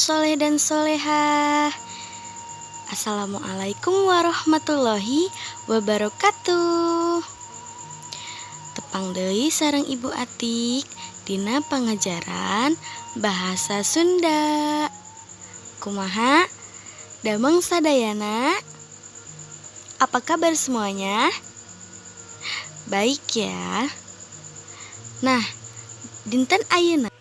Soleh dan solehah. Assalamualaikum warahmatullahi wabarakatuh. Tepang deui sareng Ibu Atik dina pangajaran bahasa Sunda. Kumaha? Damang sadayana? Apa kabar semuanya? Baik ya. Nah, dinten ayeuna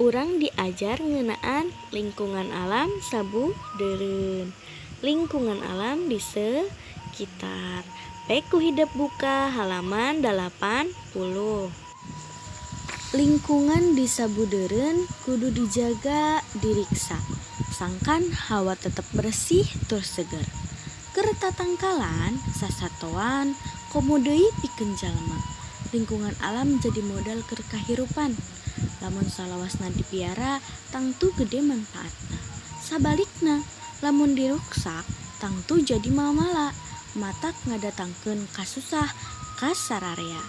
urang diajar ngeunaan lingkungan alam sabudeureun. Lingkungan alam di sekitar. Pek ku hidep buka halaman 80. Lingkungan di sabudeureun kudu dijaga, diriksa, sangkan hawa tetep bersih tur seger. Keur tatangkalan, sasatoan, komo deui pikeun jalma. Lingkungan alam jadi modal keur kahirupan. Lamun salawasna dipiara, tangtu gede manfaatna. Sabalikna, lamun diruksak, tangtu jadi mamala, matak ngadatangkeun kasusah ka sararea.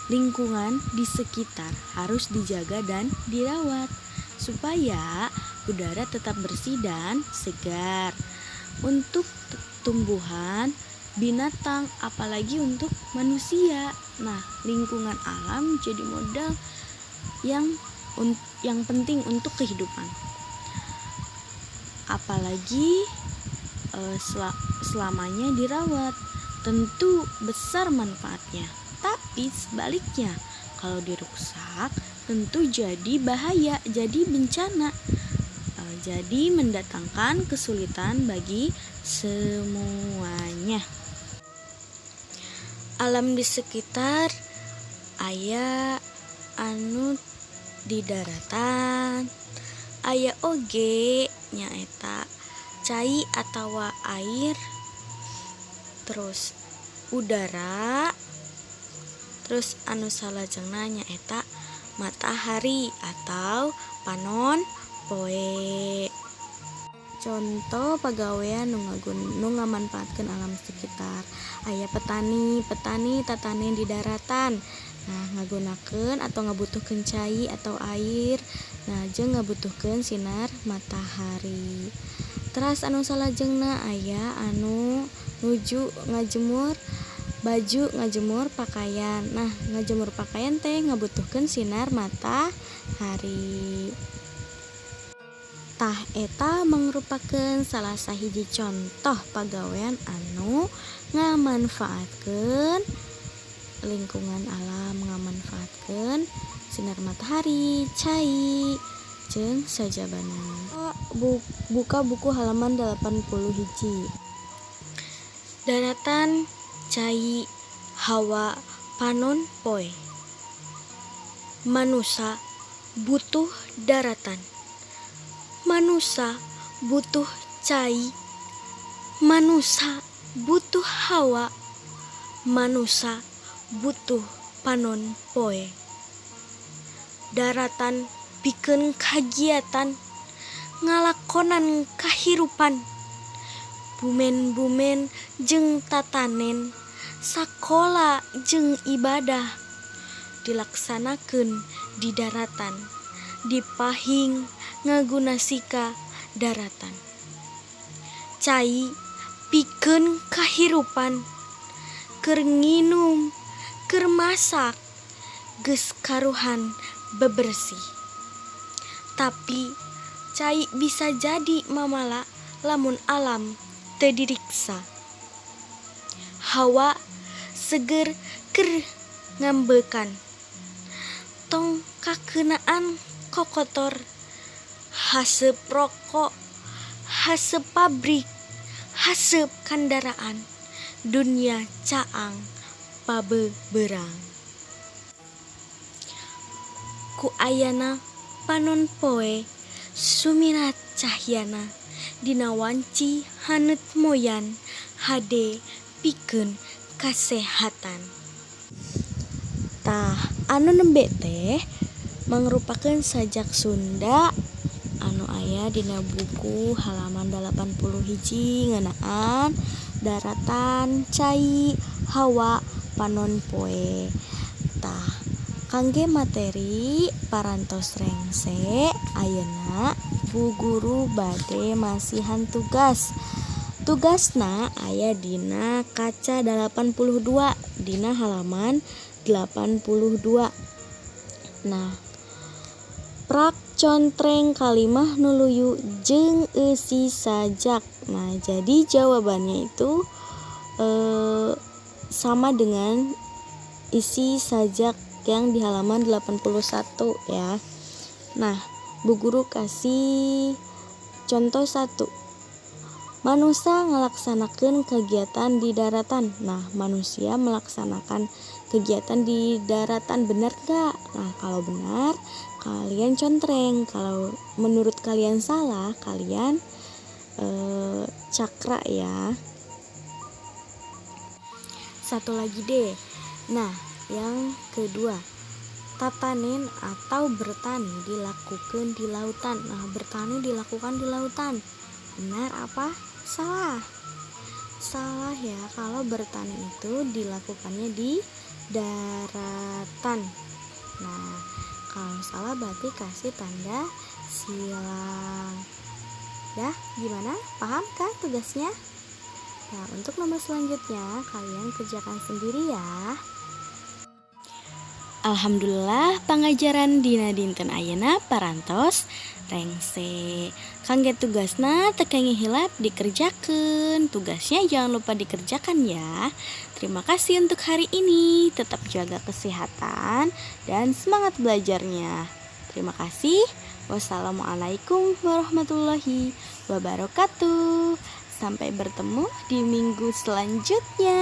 Lingkungan di sekitar harus dijaga dan dirawat supaya udara tetap bersih dan segar. Untuk tumbuhan, binatang, apalagi untuk manusia. Nah, lingkungan alam jadi modal yang penting untuk kehidupan. Apalagi selamanya dirawat, tentu besar manfaatnya. Tapi sebaliknya, kalau diruksak tentu jadi bahaya, jadi bencana. Jadi mendatangkan kesulitan bagi semuanya. Alam di sekitar aya anu di daratan, aya oge nyaeta cai atawa air, terus udara, terus anu salajengna nyaeta matahari atau panon poe. Contoh pagawean nu ngamanfaatkeun alam sekitar aya petani. Petani tatanen di daratan, nah, ngagunakeun atau ngabutuhkeun cai atau air, nah, jeung ngabutuhkeun sinar matahari. Teras anu salajengna aya anu nuju ngajemur baju, ngajemur pakaian. Nah, ngajemur pakaian teh ngabutuhkeun sinar matahari. Tah, eta mangrupakeun salah sahiji contoh pagawean anu ngamanfaatkeun lingkungan alam, ngamanfaatkeun sinar matahari, cai, jeung sajabana. Buka buku halaman 81. Daratan, cai, hawa, panon poe. Manusa butuh daratan, manusa butuh cai, manusa butuh hawa, manusa butuh panon poe. Daratan pikeun kagiatan ngalakonan kahirupan, bumen-bumen jeung tatanen, sakola jeung ibadah dilaksanakeun di daratan, dipahing ngagunasika daratan. Cai pikeun kahirupan, keur nginum, keur masak, geus karuhan bebersih. Tapi cai bisa jadi mamala lamun alam teu diriksa. Hawa seger keur ngambekan, tong kakeunaan kokotor, haseup roko, haseup pabrik, haseup kandaraan, dunya caang pabeberang. Ku ayana panon poe sumirat cahyana dina wanci haneut moyan hade pikeun kasehatan. Tah, anu nembe teh mangrupakeun sajak Sunda anu aya dina buku halaman 81 ngeunaan daratan, cai, hawa, panon poe. Tah, kangge materi parantos rengse ayeuna. Bu Guru bade masihan tugas. Tugasna aya dina kaca 82, dina halaman 82. Nah, prak contreng kalimah nu luyu jeung eusi sajak. Nah, jadi jawabannya itu sama dengan isi sajak yang di halaman 81 ya. Nah, Bu Guru kasih contoh satu. Manusia ngelaksanakan kegiatan di daratan. Nah, manusia melaksanakan kegiatan di daratan, benar gak? Nah, kalau benar, kalian contreng. Kalau menurut kalian salah, kalian cakra ya. Satu lagi deh. Nah, yang kedua, tatanen atau bertani dilakukan di lautan. Nah, bertani dilakukan di lautan. Benar apa salah? Salah ya, kalau bertani itu dilakukannya di daratan. Nah, kalau salah berarti kasih tanda silang. Dah, gimana? Paham kan tugasnya? Nah, untuk nomor selanjutnya kalian kerjakan sendiri ya. Alhamdulillah, pangajaran dina dinten ayeuna parantos rengse. Kangge tugasna teu kenging hilap dikerjakan. Tugasnya jangan lupa dikerjakan ya. Terima kasih untuk hari ini. Tetap jaga kesehatan dan semangat belajarnya. Terima kasih. Wassalamualaikum warahmatullahi wabarakatuh. Sampai bertemu di minggu selanjutnya.